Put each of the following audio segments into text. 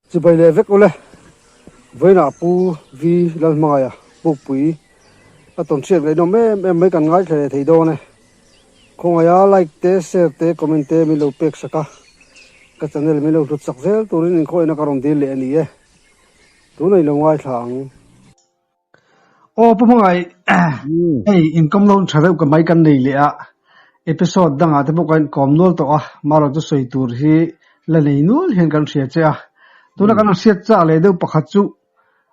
Chibai leh vek ule, vawiinah Pu V Lalhmangaia Pukpui a tawn hriat ngaihnawm em em mai kan ngaithla leh thei dawn e. Khawngaia like te, share te, comment te min lo pek sak a, ka channel min lo hlut sak zel turin inkhawihna ka rawn dil leh a ni e. Tunah i lo ngaithla ang. Aw Pu Hmangaih, hei inkawm lo tha deuh ka mai kan nei leh a, episode dangah te pawh kan inkawm nual tawh a, marawh chu sawi tur hi la nei nual hian kan hria che a. Tuna kan han hriat chak leh deuh pakhat chu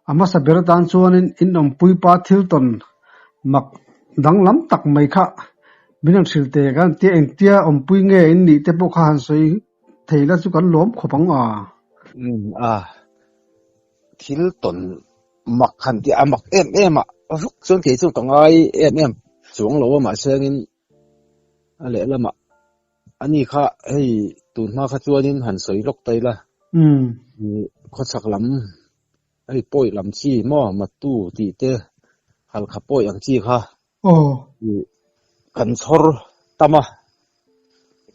a hmasa ber atan chuanin in awmpui pa thil tawn mak danglam tak mai kha min han hrilh teh kan tia engtia awmpui nge in nih te pawh kha han sawi thei la chu kan lawm khawp ang a. Umm a, thil tawn Mak han tih a mak em em a, vuk chuan kei chu ka ngai em em chuang lo a mahse angin a lehlamah ani kha hei tun hma kha chuanin han sawi lawk ta ila khawchhak lam hei pawi lam chi maw matu tih te halkha pawi ang chi kha kan chhawr tam a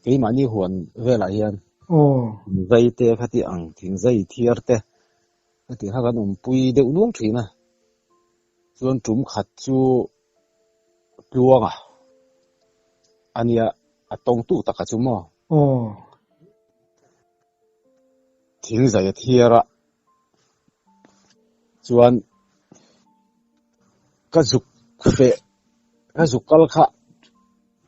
keimahni huan velah hian thingzai te khati ang thingzai thiar te. Heti kha kan awmpui deuh nual thin a, chuan tum khat chu Tluanga a nia, a tawngtu taka chu maw? Aw. Thingzai a thiar a, chuan ka zuk feh, ka zuk kal kha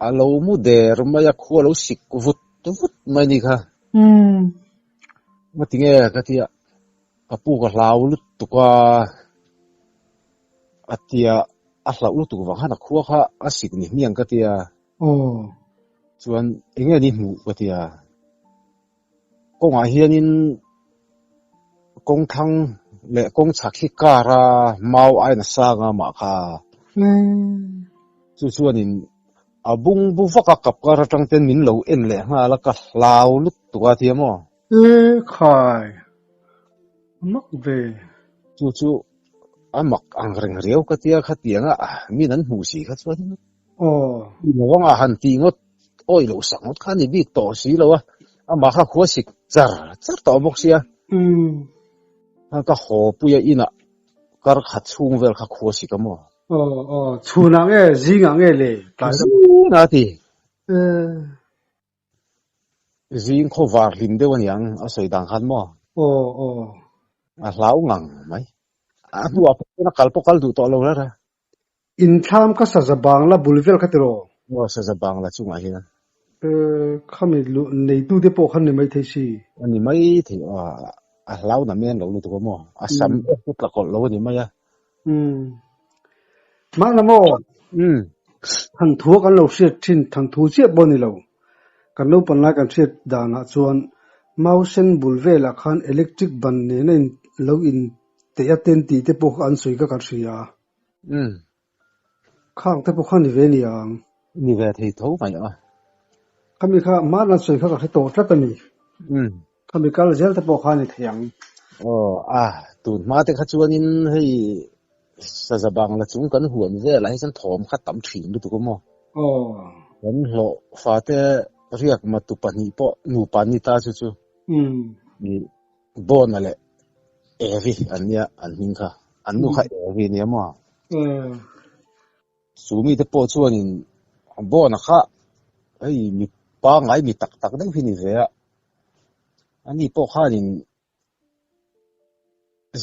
a lo mu der mai a, khua lo sik vut vut mai a ni kha. Umm. Nga tinge ka tia ka pu ka hlau lutuk a a tia a hlauh lutuk vang khan a khua kha a sik ni hmiang ka tia aw chuan enge ni hmuh ka tia kawngah hianin kawng thlang leh kawng chhak hi kar a mau ain a sang a mah kha chu chuanin A bung bu vak a kap kar atang ten min lo en leh nghal a, ka hlau lutuk a tia maw? E khai, a mak ve. Chu chu a mak ang reng riau ka tia khatiang a, min an hmuh si kha chuan Aw. Lovang a han tih ngawt awi loh sak ngawt kha a ni bik tawh si lo a, amah kha khua sik char char tawh bawk sia. Umm. Ka haw pui a inah kar khat chhung vel kha khua sik a maw? Aw aw, chhunah nge zingah nge le tlai lam? Zing a ti. Eh. Zing khaw var hlim deuh a niang a sawi dan khan maw? Aw aw. A hlau ngang mai. A hnuah pawh chuan a kal pawh kal duh tawh lo reng a. Inthlam kha saza bangla bul vel kha tiraw? Aw, saza bangla chungah hian. Eh, khami luh neitute pawh khan ni maithei si. A ni maithei aw, a hlau na men lo lutuk a maw? A sam em chu tla kawlh lo a ni mai a. Umm. Mahna maw? Umm. Thanthu a kan lo hriat thin, thanthu chiah pawh a ni lo. Kan naupang lai kan hriat danah chuan Mausen bul velah khan electric ban nena in lo in teih a ten tih te pawh kha an sawi kha kan hria. Umm. Khang te pawh kha ni ve niang. Ni ve thei tho mai a. Khami kha mahna sawi kha ka hre tawh tlat a ni. Umm. Khami kal zel te pawh kha a ni thei ang. Aw a, tun hma te kha chuanin hei saza bangla chung kan huan velah hi chuan thawm kha tam thin lutuk a maw? Aw. Kan hlawh fate riak matu pahnih pawh nupa an ni ta chu chu. Umm. Bona leh Evi an nia an hming kha. An nu kha Evi a nia maw? Umm. Chu mite pawh chuanin Bona kha hei mi pangngai mi tak tak deuh hi ni ve a. Ani pawh khanin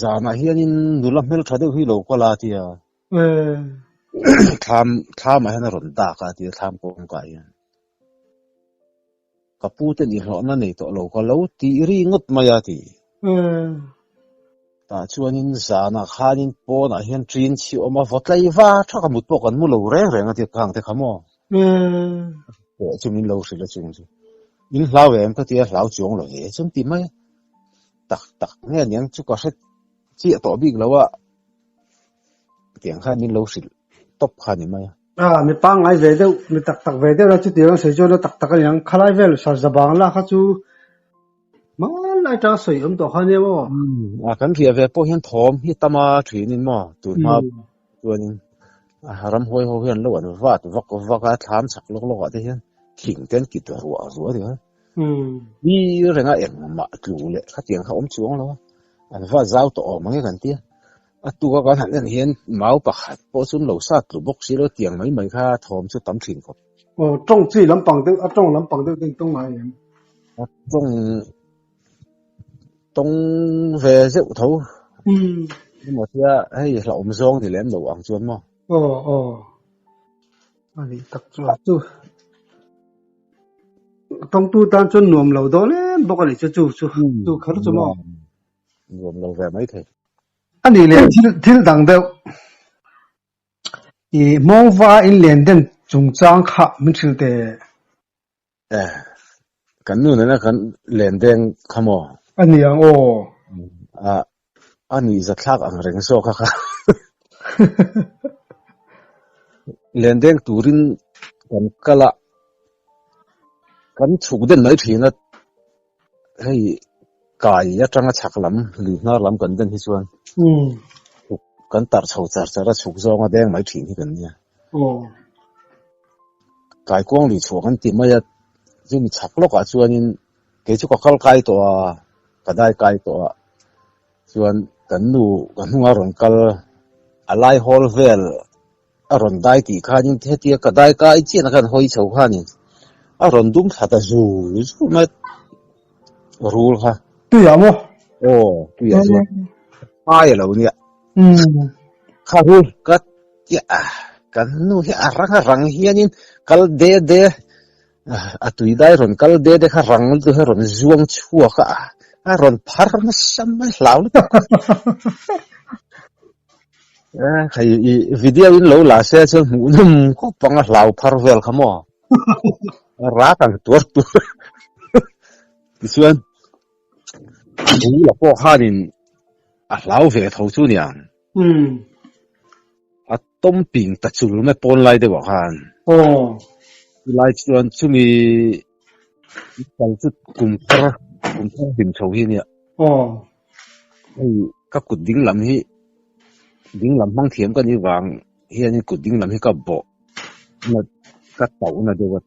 zanah hianin nula hmeltha deuh hi lo kal a tia. Thlam thlamah hian a rawn dak a tia thlam kawngkah hian. Ka pu ten i hlawhna nei tawh lo ka lo tih ri ngawt mai a ti. Tah chuanin zanah khanin pawnah hian ṭin chhi awm a, vaw tlei va tha ka mut pawh kan mu lo reng reng a ti khang te kha maw? Pawh chu min lo hrilh a chung chu. In hlau em ka ti a, hlau chuang lo ve chuan ti mai a. Tak tak nge aniang chu ka hre chiah tawh bik lo a, tiang khan min lo hrilh tawp kha a ni mai a. A, mi pangngai ve deuh, mi tak tak ve deuh la chutiang a sawi chuan a tak tak a niang. Khalai vel sarza bangla kha chu hmanlai atanga sawi awm tawh kha nia maw? Umm, a kan riah ve pawh hian thawm hi tam a thinin maw tun hma chuanin a ramhuai ho hian lo an vat vak vak a, thlam chak lawk lawk ah te hian thing te an kit ruah ruah a ni a. Umm. Ni renga engmah tlu leh khatiang kha awm chuang lo a. An va zau tawh awm ang e kan tia. A tuka kan han en hian mau pakhat pawh chu an lo sat tlu bawk si lo tiang mai mai kha thawm chu tam thin khawp. Aw tawng chi lampang deuh a tawng lampang deuh ten tawng ngai em? A tawng tawng ve zeuh tho. Umm. Emaw tia hei hlauhawm zawng ni lem lo ang chuan maw? Aw aw. A nih tak chu a chu. Tawngtu tan chuan nuam lo dawn em bawk a nih chu chu chu chu kher chu maw? Nuam lo ve mai thei. A nih leh thil thil dang deuh i hmawngva in len den chungchang kha min hrilh teh. Eh, kan nu nena kan len deng kha maw? A ni ang aw. A, a nih zathlak ang reng zawk a kha. Len deng turin kan kal a, kan chhuk den mai thin a, hei kai atanga chhak lam, lui hnar lam kan den hi chuan chhuk kan tarh chho char char a, chhuk zawnga deng mai thin hi kan nia. Kaikuang lui chhuah kan ti mai a, chumi chhak lawkah chuanin kei chu ka kal kai tawh a, ka dai kai tawh a, chuan kan nu ka hnunga rawn kal a lai hawl vel a rawn dai tih khanin hetia ka dai kai chian a khan hawi chho khanin a rawn dum thla ta zul zul mai a rul kha. Tuiah maw? Aw, tuiah chuan phai a lo nia. Kha rul ka tia kan nu hi a rang a rang hianin kal de de a tui dai rawn kal de de kha rang lutuk hi a rawn zuang chhuak a, a rawn phar nasa mai hlau lutuk. Hei i video in lo la se chuan hmuh nawm khawp ang a hlau phar vel kha maw. Rak ang tuar tuar. Tichuan Rula pawh khanin a hlau ve tho chu niang. A tawm ping ta chul mai pawn lai deuhah khan. Chulai chuan chumi kal chu kum thar kum thar hlim chho hi ania. Hei ka kut ding lam hi ding lam hmang thiam ka nih vang hianin kut ding lam hi ka bawh na ka tauh na deuh a.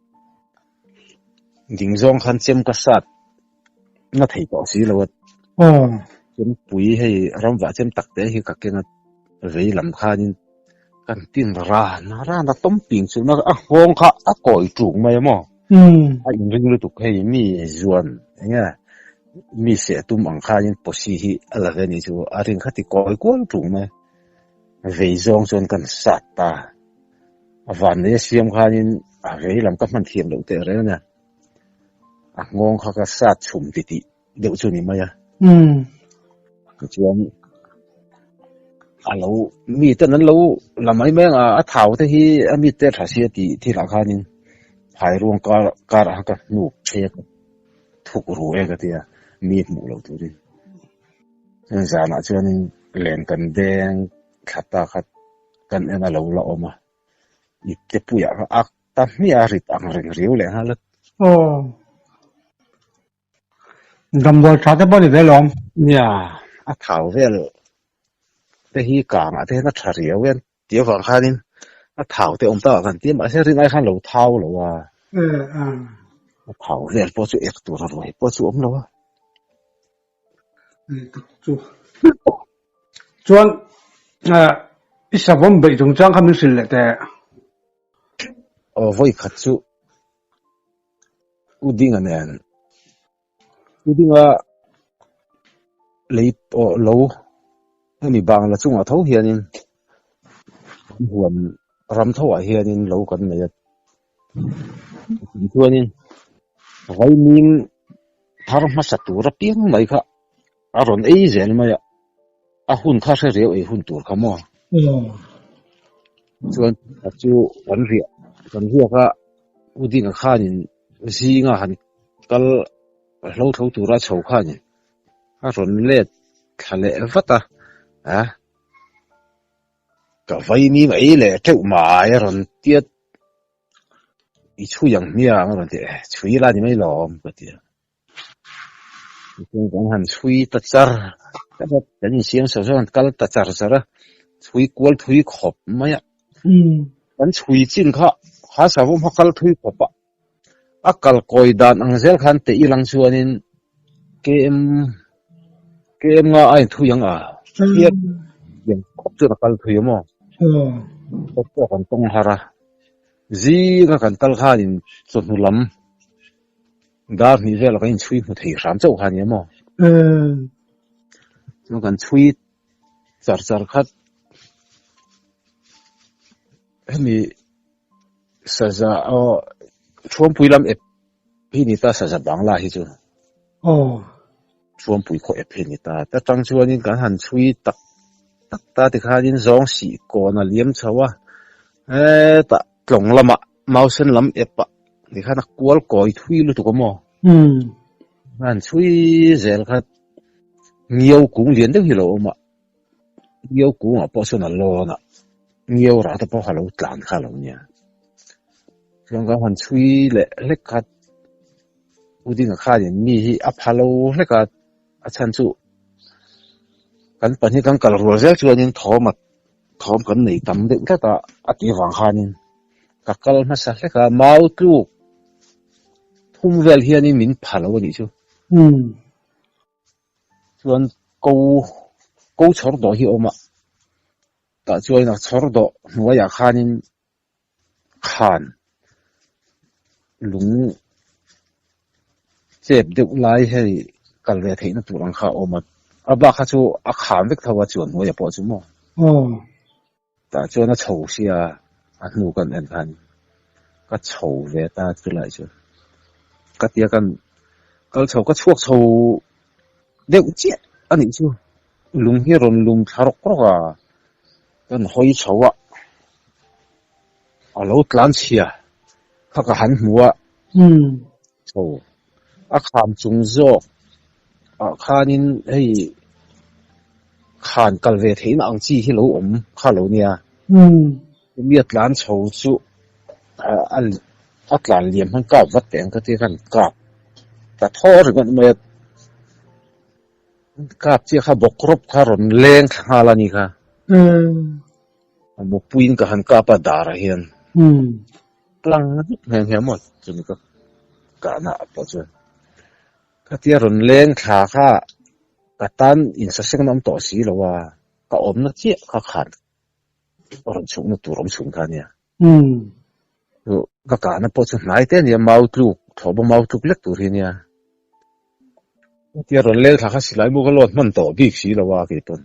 Ding zawng khan chem ka sat na thei tawh si lo a. Chempui hei ramvah chem tak te hi ka keng a vei lam khanin kan tin ran a ran a tawm ping chu na a nghawng kha a kawi ṭuk mai a maw. A inring lutuk hei mi zuan eng nge mi seh tum ang khanin posi hi a la ve a nih chu a ring kha ti kawi kual ṭuk mai. Vei zawng chuan kan sat ta. A vannei a siam khanin a vei lam ka hman thiam loh teh reng a nia. A nghawng kha ka sat chhum ti tih deuh chu a ni mai a. Tichuan a lo mi ten an lo la mai mai ang a, a thau te hi a mi te tha sia tih thilah khanin phairuang kar karah khan ka hnuk phei a, ka thuk ru e ka ti a, mi hmuh loh turin. Chuan zanah chuanin len kan deng thla ta kha kan en a lo la awm a, ipte puiah kha ak ta hmiah a rit ang reng riau leh nghal a. Aw. Damdawi tha te pawh ni ve lawm. Nia, a thau vel te hi kangah te hian a tha riau e tih avang khanin a thau te awm takah kan ti a, mahse rin ai khan lo thau lo a. A thau vel pawh chu ek tur a ruai pawh chu awm lo a. Chu chuan i savawm beih chungchang kha min hrilh leh teh. Aw vawi khat chu U Dinga nen U Dinga lei pawh lo hemi bangla chungah tho hianin huan ram thoah hianin lo kan nei a. Chuanin vaimim thar hmasa tur apiang mai kha a rawn ei zel mai a, a hun kha hre riau ei hun tur kha maw? Chuan a chu kan riah kan riak a, U Dinga khanin zinga han kal hlo tho tura chho khanin a rawn let thla leh vat a, a ka vaimim ei leh teuh mai a rawn tiat i chhui ang hmiang a rawn ti e, chhui la ni mai lawm ka ti a. Tichuan kan han chhui ta char char a, kan insiam chho chuan kan kal ta char char a, chhui kual thui khawp mai a. Kan chhui chin kha kha savawm kha kal thui khawp a, a kal kawi dan ang zel khan teh ilang chuanin KM. Kem nga a inthui ang a, hian lian khawp chuan a kal thui a maw? Kawt pawh kan tawng har a, zinga kan kal khanin chawhnu lam dar hnih velah kan inchhui hmu thei hram chauh kha a ni a maw? Chuan kan chhui char char khat hemi saza aw Thuampui lam ep hi ni ta saza Bangla hi chu. Aw. Thuampui khaw ep hi ni ta. Ta tang chuanin kan han chhui tak tak ta tikhanin zawng sih kawn a liam chho a, hetah tlawng lamah Mausen lam ep ah tikhan a kual kawi thui lutuk a maw? An han chhui zel kha ngiau kung lian deuh hi a lo awm a, ngiau kungah pawh chuan a lawn a, ngiau rah te pawh kha a lo tlan kha a lo nia. Chuan kan han chhui leh hlek kha U Dinga khanin mi hi a pha lo hlek a, a chhan chu kan pahnih kan kal rual zel chuanin thawm a thawm kan nei tam deuh tlat a, a tih avang khanin ka kal hmasa hlek a, mau tluk thum vel hianin min pha lo a nih chu. Chuan ko ko chhawr dawh hi a awm a, tah chuan a chhawr dawh hnuaiah khanin khan lung chep deuh lai hei kal ve theihna tur ang kha a awm a, a bak kha chu a kham vek tho a chuan hnuaiah pawh chu maw. Tah chuan a chho sia a hnu kan en khan ka chho ve ta chulai chu ka tia kan kal chho ka chhuak chho deuh chiah a nih chu lung hi a rawn lum thla rawk rawk a kan hawi chho a a lo tlan chhia kha ka han hmu a chho a kham chung zawk ah khanin hei khan kal ve theihna ang chi hi lo awm kha lo nia mi a tlan chho chu a tlan liam hman kap vat teh ang ka tia khan kap ta thaw ringawt mai a kap chiah kha bawk rawp kha rawn leng thla nghal a ni kha a mawpuiin ka han kap a darah hian tlang vek nghe nghe maw chumi ka kahna ah pawh chuan khatia rawn leng thla kha ka tan insaseng na awm tawh si lo a ka awmna chiah kha khan rawn chhukna tur awm chhun kha ania ka kahna pawh chu hnai te ania mau tluk thlawhba mau tluk lek tur hi ania khatia rawn leng thla kha silai mu ka load hman tawh bik si lo a keipawn.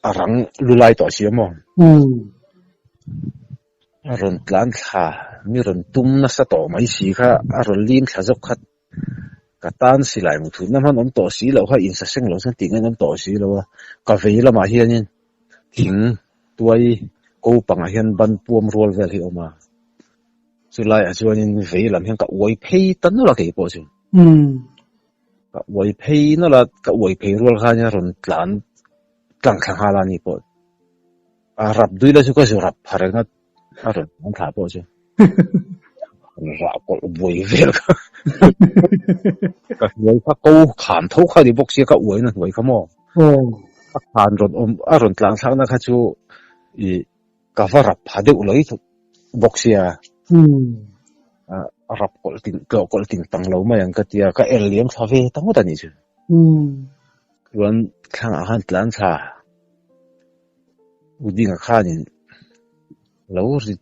A rang lu lai tawh si a maw? A rawn tlan thla, mi rawn tum nasa tawh mai si kha, a rawn lim thla zawk kha ka tan silai mu thutna hman awm tawh si loh kha insaseng lo chuan tih ngaihna awm tawh si lo a, ka vei lamah hianin thing tuai ko pangah hian ban puam rual vel hi a awm a, chulaiah chuanin vei lam hian ka uai phei ta nawlh a keipawh chu. Ka uai phei nawlh a, ka uai phei rual khan a rawn tlan tlang thla nghal a ni pawh. A rap dui la chu ka zu rap pha reng a, a rawn tlan thla pawh chu. Rah kawlh buai vel kha. Ka hnuai kha ko kham tho kha ni bawk sia ka uai na hnuai kha maw. A khan rawn awm a rawn tlan thlakna kha chu ih Ka va rap pha deuh lo i bawk sia. A rap kawlh ting tlawh kawlh ting tang lo mai ang ka tia ka el liam thla ve ta ngawt a nih chu. Chuan thlangah khan tlan thla U Dinga khanin lo ri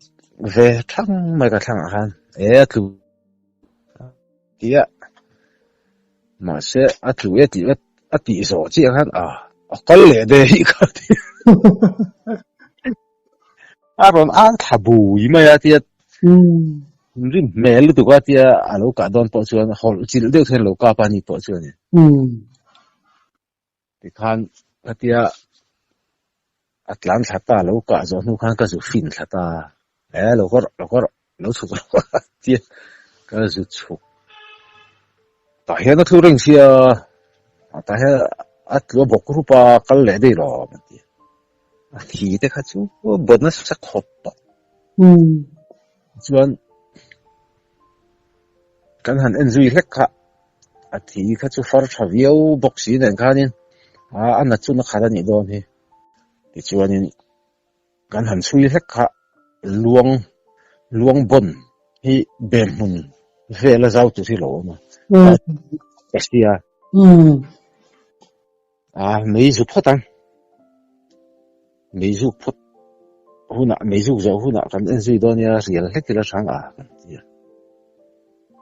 ve thang mai ka thlangah khan e a tlu tia mahse a tlu e tih a tih zawh chiah khan a a kal leh ve hi kha ti a rawn ang thla bui mai a tia rim hmel lutuk a tia a lo kah dawn pawh chuan hawlh chilh deuh hian lo kap a ni pawh chuan tikhan khatia a tlan thla ta lo kah zawh hnu khan ka zu fin thla ta e lo kawr lo kawr lo chhuk lo tia ka zu chhuk tah hian a thu reng sia tah hian a tlu a bawk rup a kal leh daih lo an ti a thi te kha chu bawt nasa khawp a chuan kan han en zui hlek kha a thi kha chu far tha viau bawk si nen khanin a nat chu na khat a nih dawn hi tichuanin kan han chhui hlek kha luang luang bawn hi bem hmun vel a zau tur hi lo awm a ka hria. A mei zu phawt ang. Mei zuk phawt hunah mei zuk zawh hunah kan en zui dawn nia rial hlek ila hrang a kan ti a.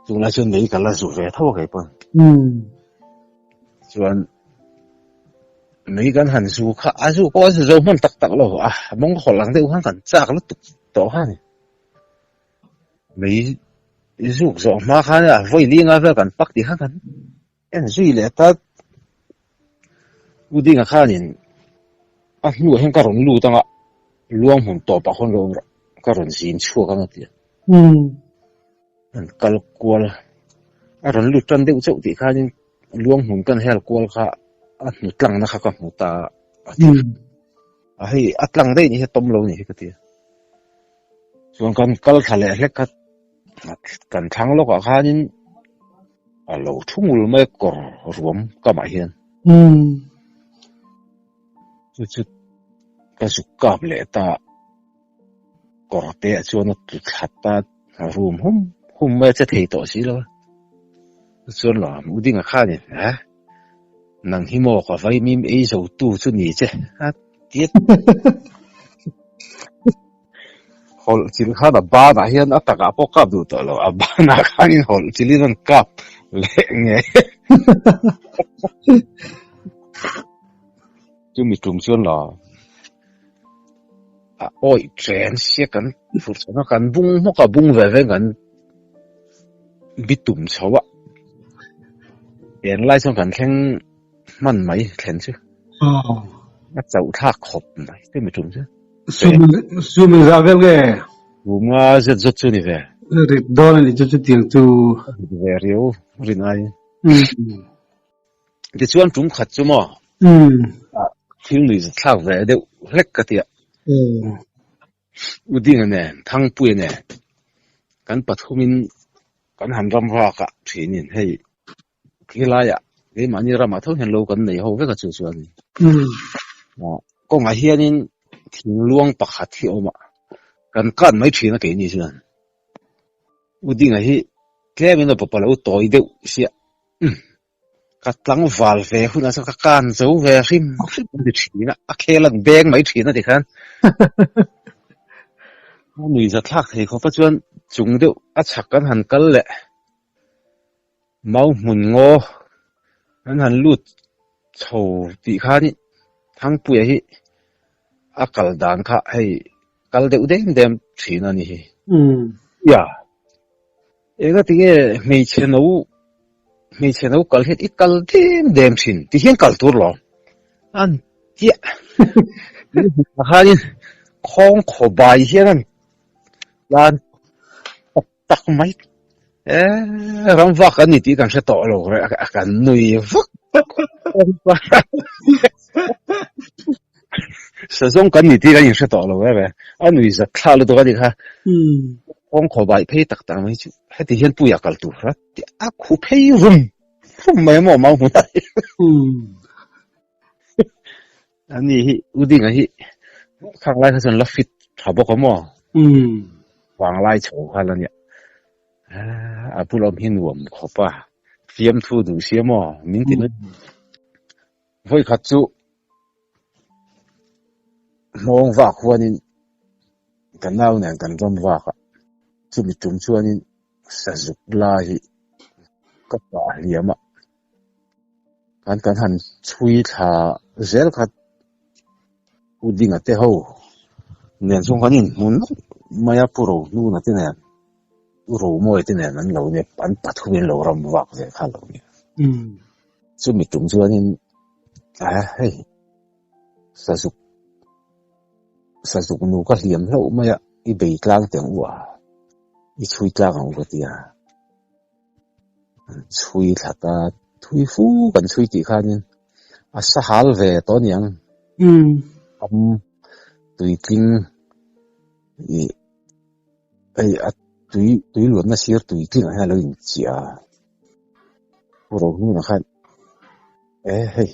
Chunglai chuan mei ka la zu ve tho a kei pawn. Chuan mei kan han zu kha a zu pawh a zu zo hman tak tak lo a mawng hawlh ang deuh khan kan chak lutuk tawh kha a ni. Mei zuk zawh hma khan a vawi linga vel kan pak tih kha kan En zui leh ta U Dinga khanin a hnuah hian ka rawn lut anga luang hmun tawpah khawn rawn ka rawn zin chhuak ang a ti a. An kal kual a rawn lut tan deuh chauh tih khanin luang hmun kan hel kual kha a hnu tlangna kha ka hmu ta a ti. A hei a tlang daih ni hi a tawm lo ni hi ka ti a. Chuan kan kal thla leh hlek kha kan thlang lawkah khanin a lo thu ngul mai a kawr ruam kamah hian. Chu chu ka zuk kap leh ta kawr te ah chuan a tlu thla ta a rum hum hum mai a che thei tawh si lo a. Chuan lo u ding a khanin ha nang hi maw ka vaimim ei zo tu chu ni che a ti a. Hawlh chilh khan a banah hian a takah pawh kap duh tawh lo, a banah khanin hawlh chilhin an kap leh ngei. Chumi tum chuan la a awih chen sia kan fur chho a, kan bung hmawk a, bung ve ve kan bitum chho a, enlai chuan kan thleng hman mai thlen chu a chauh thlak khawp mai chumi tum chu. Sum engzah vel nge? Kum nga zet zawt chu ni ve. Rit dawn a nih chu chutiang chu. Rit ve riau rin ai. Tichuan tum khat chu maw? Thil nui thlak ve deuh hlek ka tia. U Dinga nen, Thangpuia nen kan pathumin kan han ram rak a thinin hei Khilaiah keimahni ramah tho hian lo kan nei ho vek a chu chuan kawngah hianin thingluang pakhat hi a awm a, kan kan mai thin a keini chuan U Dinga hi tlemin a bawp a lo tawi deuh sia ka tlangval ve hunah chuan ka kan zo ve hrim hrim a ti thin a, a khel an beng mai thin a tikhan a nui zathlak thei khawp a chuan chung deuh a chhak kan han kal leh. Mau hmun ngaw an han lut chho tih khan Thangpuia hi a kal dan kha hei kal deuh dem dem thin a ni hi. Ia, enga tinge hmeichhe no hmeichhe no kal hian i kal dem dem thin ti hian kal tur lo an chiah khanin khawng khaw bai hian an tlan tak tak mai eh ram vak an ni tih kan hre tawh lo re a kan nui vak sazawng kan ni tih kan inhre tawh lo e a nui zat thla lutuk a ni kha kawng khaw bai phei tak tak mai chu heti hian puia kal tur a ti a khu phei rum rum mai maw mau hmun a Ani hi U Dinga hi khang lai kha chuan la fit tha bawk a maw? Vang lai chho kha la nia. A bul awm hi nuam khawp a, fiamthu duh sia maw min ti nui. Vawi khat chu hmawng vak huanin ka nau nen kan ram vak a, chumi tum chuanin sazuk lai hi ka pah hliam a. Kan kan han chhui thla zel kha U Dinga te ho nen chuan kan inhmu nawk mai a, Pu Rohnuna te nen, U Romawia te nen an lo nia, an pathumin lo ram vak ve kha a lo nia. Chumi tum chuanin a hei sazuk sazuk nu ka hliam hlauh mai a, i bei tlang teh ang u a, i chhui tlang ang u ka ti a. An chhui thla ta thui fu kan chhui tih khanin a sahal ve tawh aniang am tuitling ih hei a tui tui luatna sir tuitling ah hian a lo inchiah a pu Rohnuna khan e hei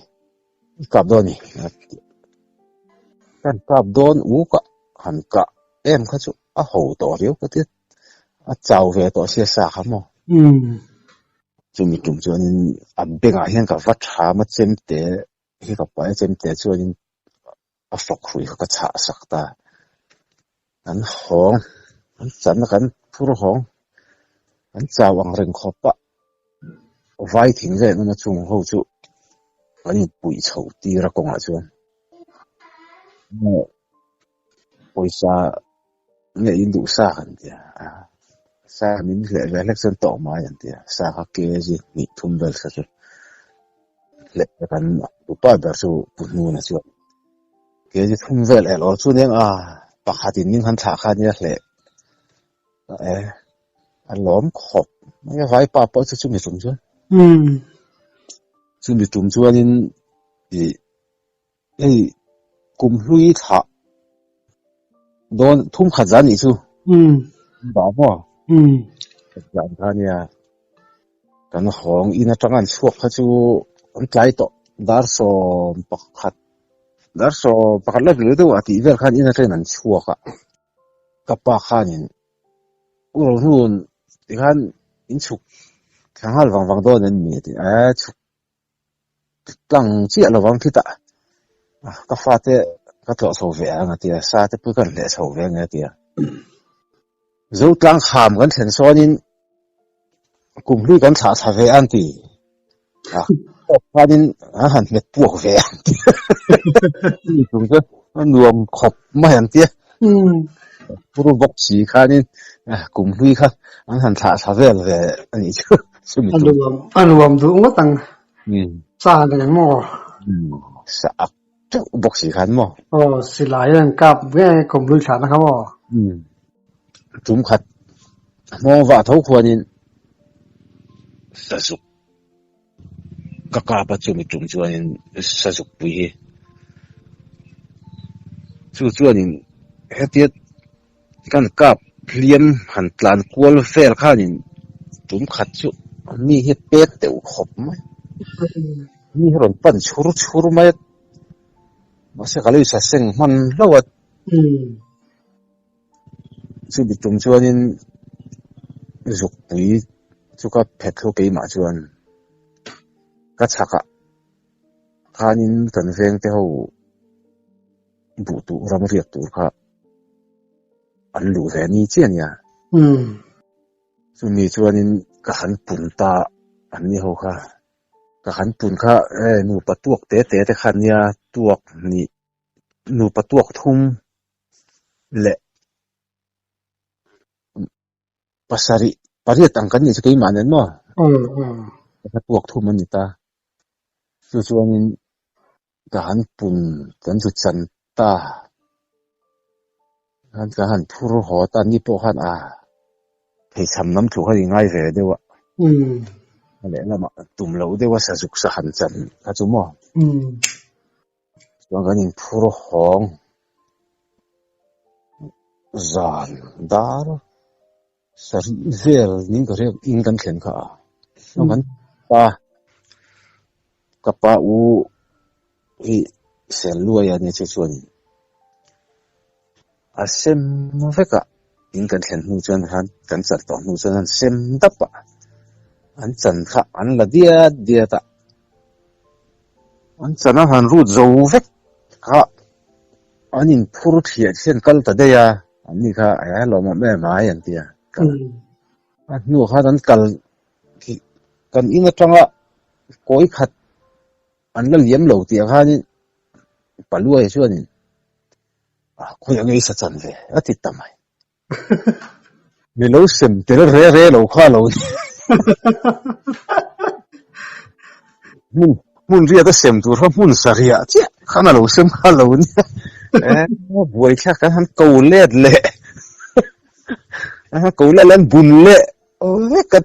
i kap dawn a ni a ti kan kap dawn uk a han kah em kha chu a ho tawh riau ka ti. A chau ve tawh sia sa kha maw? Chumi tum chuanin a bengah hian ka va tham a chemte hi ka pai a chemte chuanin a fawk hrui kha ka chhah sak ta. Kan hawng, kan channa kan phur hawng, kan chau ang reng khawp a, vai thing vel awm a chung ho chu kan inpuih chho tir a kawngah chuan. Pawisa nge in duh sa kan ti a, sa min hleh ve hlek chuan tawh mai an ti a, sa kha kg hnih thum vel kha chu hleh ve kan upa ber chu Pu Hnuna chuan kg thum vel el awl chu nia a, pakhat in min han thlah kha nia hleh e a lawm khawp mai a, vaipa pawh chu chumi tum chuan chumi tum chuanin ih. Hei kum hlui thlah dawn thum khat zan nih chu. Bah maw? Zan kha nia kan hawng in atang an chhuak kha chu an tlai tawh dar sawm pakhat dar sawm pakhat la vil deuh a tih vel khan in atangin an chhuak a ka pa khanin u Rohnun tikhan in chhuk thla nghal vang vang dawn em ni a ti a chhuk Tlang chiah lovang khitah ka fate ka tlawh chho ve ang a tia, sa te pawh ka hleh chho ve ang e a tia. Zotlang kham kan thlen sawnin kum hlui kan thlah thla ve ang ti. A tawp khanin an han hmet puak ve ang ti. Tum chu a nuam khawp mai ang tia. Puru bawk si khanin kum hlui kha an han thlah thla vel ve a nih chu. Chumi tum. A nuam duh ngawt ang. Sa nen maw? Sa ak teuh bawk si khan maw? Aw, silai an kap nge kum hlui thlahna kha maw? Tum khat hmawng vah tho khuanin sazuk ka kap a chumi tum chuanin sazuk pui hi chu chuanin hetia Kan kap hliam han tlan kual vel khanin tum khat chu mi hi pek deuh khawp mai. Mi hi rawn pan chhur chhur mai a, mahse ka lo insa seng hman hlauh a. Chumi tum chuanin zukpui chu ka phet thlu keimah chuan ka chhakah khanin kan vengte ho. Duh duh ram riak tur kha an luh ve ni chiah nia. Chumi chuanin ka han pun ta an ni ho kha. Ka han pun kha e nupa tuak te te te kha nia tuak hnih nupa tuak thum leh pasarih pariat ang kan nih chu keimah nen maw? Ka tuak thum an ni ta. Chu chuanin Ka han pun kan zu chan ta khan ka han phur haw ta ni pawh khan a pheichham lam thu kha i ngai ve deuh a a lehlamah tum loh deuh a sazuk sa han chan kha chu maw chuan kan inphur hawng zan dar sarih vel ning ka hriat in kan thlen kha a chuan kan pa ka pa u hi sel luai a nia chu chuan a sem vek a in kan thlen hnu chuan khan kan chan tawh hnu chuan an sem dap a an chan kha an la diat diat a an chan a han rut zo vek kha an inphur thliah thliah an kal ta daih a. An ni kha a lawmawm em ai an ti a. A hnuah khan an kal kan in atanga kawi khat an la liam lo tih ah khanin Paluai chuanin khawi ang ei sa chan ve a ti ta mai. Mi lo sem tel re re lo kha lo ni. Hmun hmun riat a sem tur kha hmun sarih chiah khan a lo sem kha lo nia. Eh buai thlak kan han ko let leh an han ko let leh an bun leh vek a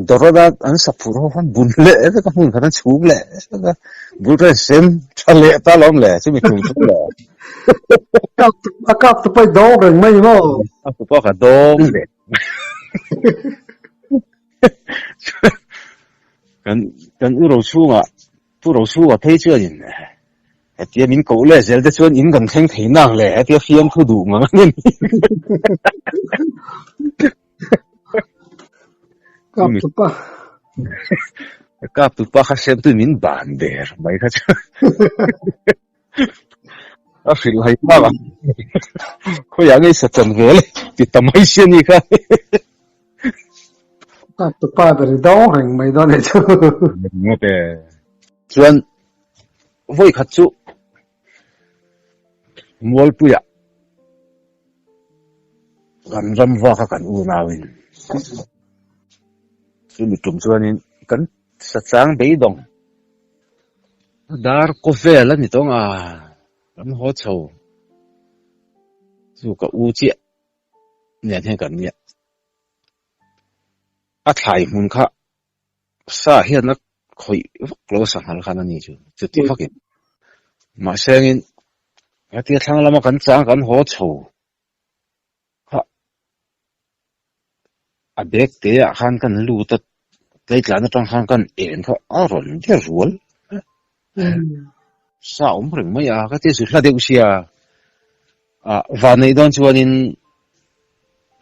dawrana an sa phurh ho khan bun leh vek a hmun khat an chhum leh vek a bul khan sem tha leh ta lawm le chumi tum chu le. A kap tu pawh i dawng reng mai ni maw? A tu pawh ka dawng leh. Kan kan u ro chhungah pu ro chhungah phei chuanin hetia min koh leh zel te chuan in kan thleng thei nang le hetia fiamthu duh ngang a ni. Kap tupa. Kap tupa kha siamtu min ban der mai kha chu a hrilh hai tak a khawiah nge sa chan ve le ti ta mai si a ni kha. Kap tupa ber i dawng reng mai dawn e chu. Ngawt e. Chuan vawi khat chu Mualpuiah kan ram vak a kan unauin chumi tum chuanin kan sachang beidawng dar kaw vel a ni tawng a kan haw chho chu ka u chiah nen hian kan nia a thlai hmun kha Sa hian a khawih vak lo sanghal khan a ni chu chuti vakin. Mahse angin hetia thlang lama kan chang kan haw chho kha a bag te ah khan kan lut a tleitlan atang khan kan en kha a rawn de rual sa awm reng mai a ka tia zu hla deuh sia ah van neih dawn chuanin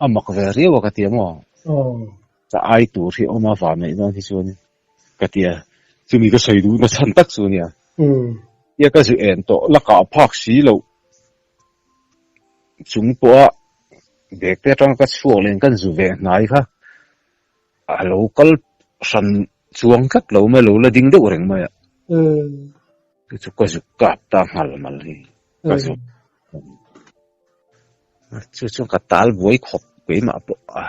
a mak ve riau a ka tia maw. Ka ai tur hi awm a van neih dawn hi chuan ka tia chumi ka sawi duhna chhan tak chu ania. Tia ka zu en tawh la kah phak si loh chung pawha bag te atanga ka chhuak leh kan zu ve hnai kha a lo kal hran chuang tlat lo mai a lo la ding deuh reng mai a. Chu chu ka zu kap ta nghal mal hi ka zu. Chu chuan ka tal buai khawp keimah pawh a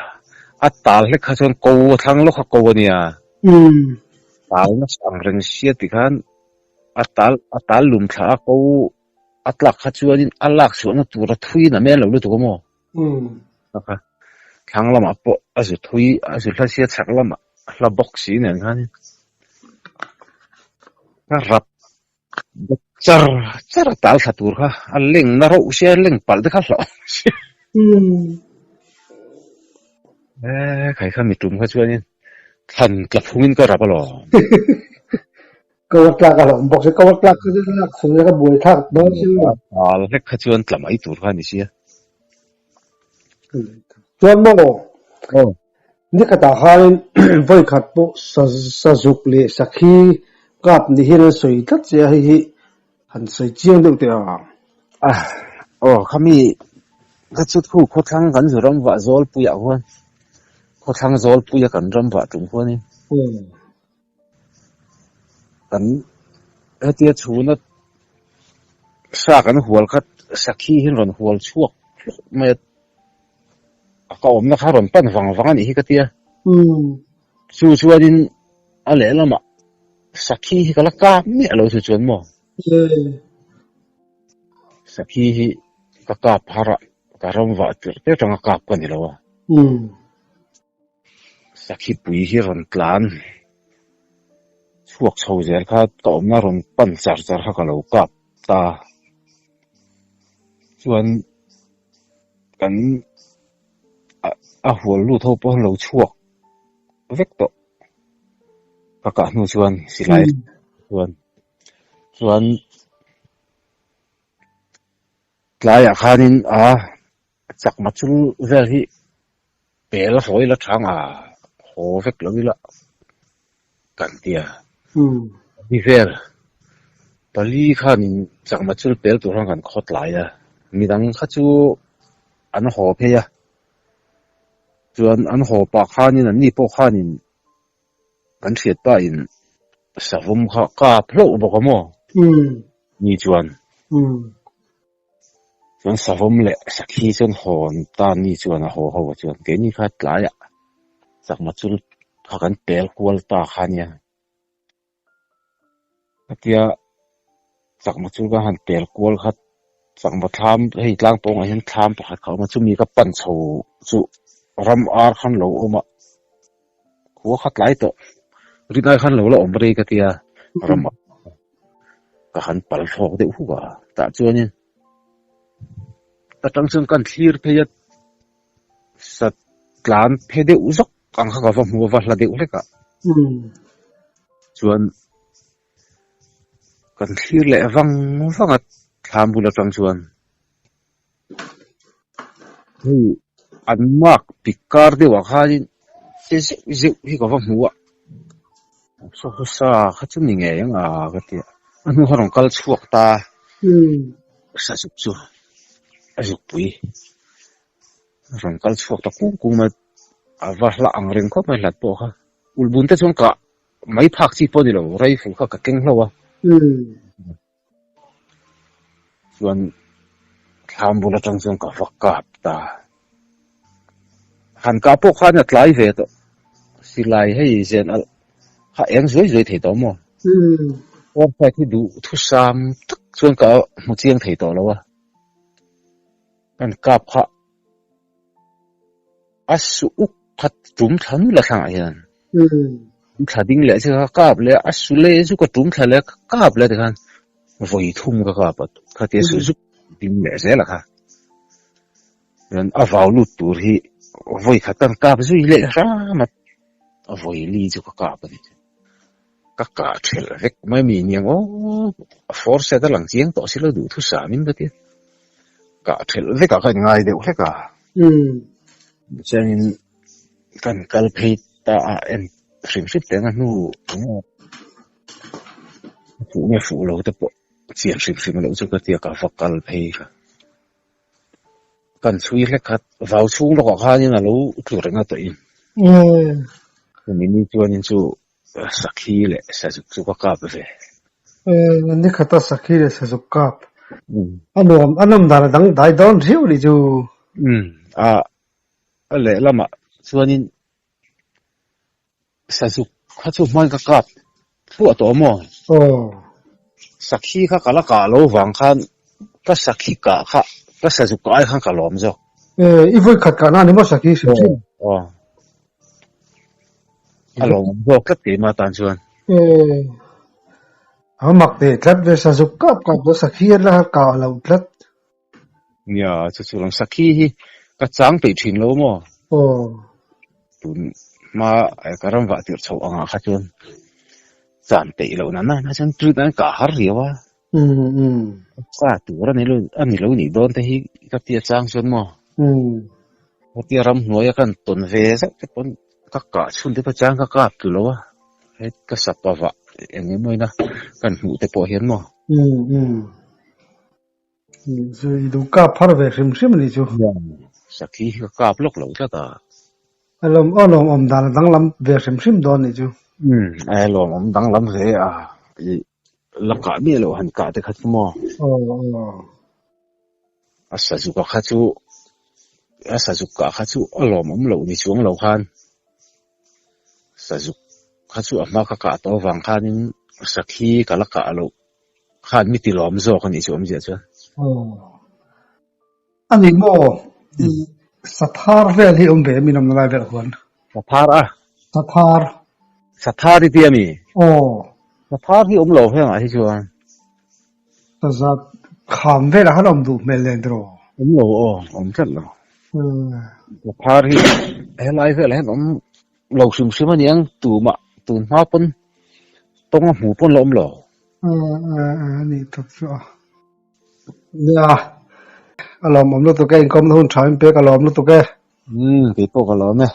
a tal hlek kha chuan ko a thlang lawk kha ko a nia. Tal nasa ang reng sia ti khan a tal a tal lum thla a ko a tlak kha chuanin a lak chhuahna tur a thui na men lo lutuk a maw. Kha thlang lamah pawh a zu thui a zu hla sia chhak lamah a hla bawk si nen khanin ka rap Char char a tal thla tur kha a leng na reuh sia a leng palh te kha hlauh sia. Eh khai kha mi tum kha chuanin thlan tla phungin ka rap alawm. Ko a tlak alawm bawk sia, ko a tlak kha chuan lak chhung ka buai thlak dawn sia. Tal hlek kha chuan tla mai tur kha a ni sia. Chuan maw? Aw. Ni khatah khanin vawi khat pawh sazuk leh sakhi kap ni hian an sawi tlat che a, hei hi han sawi chiang deuh teh ang. Aw khami ka chu thu khawthlang kan zu ram vah zawlpuiah khuan khawthlang zawlpuia kan ram vah tum khuanin kan hetia chhuna sa kan hual kha sakhi hian rawn hual chhuak hlawk mai a. A ka awmna kha rawn pan vang vang a nih hi ka tia. Chu chuanin a lehlamah sakhi hi ka la kap miah lo chu chuan maw. Sakhi hi ka kap har a, ka ram vah tirh te atanga kap ka ni lo a. Sakhi pui hi rawn tlan chhuak chho zel kha ka awmna rawn pan char char kha ka lo kap ta. Chuan kan a hual lut ho pawh an lo chhuak vek tawh. Ka kah hnu chuan silai chuan chuan tlaiah khanin a chakma chul vel hi pel haw ila tha nga haw vek lo ila kan tia. Ni vel pali khanin chakma chul pel tur khan kan khaw tlai a, midang kha chu an haw phei a, chuan an haw pah khanin an ni pawh khanin kan hriat pahin savawm kha kap hlauh bawk a maw? Ni chuan. Chuan savawm leh sakhi chuan hawn ta ni chuan a haw ho a chuan keini kha tlaiah chakma chul kha kan pel kual ta kha nia. Hetia chakma chul ka han pel kual kha chakma thlam hei tlang pawngah hian thlam pakhat kha a awm a chumi ka pan chho chu ram ar khan lo awm a khua kha tlai tawh rinai khan lo la awm rei ka tia ram ar. Ka han pal thlawk deuh huk a, tah chuanin atang chuan kan thlir phei a, sat tlan phe deuh zawk ang kha ka va hmu a, va hla deuh hlek a. Chuan kan thlir leh vang vang a thlam bul atang chuan hei an mark pik kar deuh ah khanin che zeuh zeuh hi ka va hmu a. Saw sa kha chu ni ngei ang a ka ti a, a hnu kha rawn kal chhuak ta sazuk chu a zukpui rawn kal chhuak ta kung kung mai a va hla ang reng khawp mai hlat pawh kha ulhbun te chuan kah mai phak chi pawh a ni lo rifle kha ka keng hlauh a. Chuan thlam bul atang chuan ka va kap ta. Han kah pawh khan a tlai ve tawh. Silai hei zen alh kha eng zuai zuai thei tawh maw? Foresight hi duh thusam tak chuan ka hmu chiang thei tawh lo a. Kan kap kha A su uk khat tum thla nula thlangah hian thla ding leh che kha kap leh a su leh chu ka tum thla leh ka kap leh tikhan vawi thum ka kap a khatia su zuk ding leh zel a kha chuan a vau lut tur hi vawi khat kan kap zui leh hram a a vawi li chu ka kap a ni. Ka kah thelh vek mai mi niang aw, a force set a lang chiang tawh si lo duh thusam in ka ti a, kah thelh vek ah khan ngai deuh hlek a. Chuanin kan kal phei ta a en hrim hrim teng a hnu enge a fuh nge fuh lo te pawh chian hrim hrim loh chu ka ti a ka va kal phei kha. Kan chhui hlek khat vau chhung lawkah khanin a lo tlu reng a tawh in. Chumi ni chuanin chu Sakhi leh sazuk chu ka kap ve. Ni khata sakhi leh sazuk kap. A nuam, a nawm dan a dang dai dawn riau ni chu. Umm, a a lehlamah chuanin sazuk kha chu hmain ka kap thluah tawh maw? Aw. Sakhi kha ka la kah lo vang khan ka sakhi kah kha ka sazuk kah ai khan ka lawm zawk. I vawi khat kahna a ni maw sakhi hrim hrim? Aw. A lawmawm zawk tlat keimah tan chuan. Ee, a mak ve tlat ve sazuk kap kap pawh sakhi a la kah loh tlat. Nia, chu chu lang sakhi hi ka chang peih thin lo maw? Aw. Tun hma ka ram vah tirh chhoh angah kha chuan chan peih loh na na chuan tut an kah har riau a. Umm umm. Sa tur a ni lo a ni lo nih dawn te hi ka tia chang chuan maw. Umm. Hetia ramhnuaia kan tawn ve zauh te pawn ka kah chhun te pawh chang ka kap tlu lo a, he ka sapa vah eng emaw ina kan hmuh te pawh hian maw. Umm umm. Chu i duh kap phar ve hrim hrim a nih chu. Sakhi hi ka kap lawk lo tlat a. A lawm a lawmawm dan a danglam ve hrim hrim dawn a nih chu. Umm a lawmawm danglam hle a, i la kah miah loh han kah te kha chu maw. Aw aw. A sazuk a kha chu a sazuk kah kha chu a lawmawm loh ni chuang lo khan sazuk kha chu a hma ka kah tawh avang khanin sakhi ka la kah loh khan mi ti lawm zawk a nih chu awmzia chuan. Aw a ni maw sathar vel hi awm ve em in awmna lai velah khuan? Sathar a? Sathar. Sathar i ti a mi? Aw. Sathar hi awm lo hengah hi chuan. Sazat kham velah khan a awm duh hmel nen tiraw? Awm lo aw, awm tlat lo. Sathar hi helai velah hian awm lo hrim hrim a niang tumah tun hma pawn tawng a hmu pawn la awm lo. A nih tak chu a. Nia, a lawmawm lutuk e, inkawmna hun tha in pek a lawm lutuk e. Umm, keipawh ka lawm e.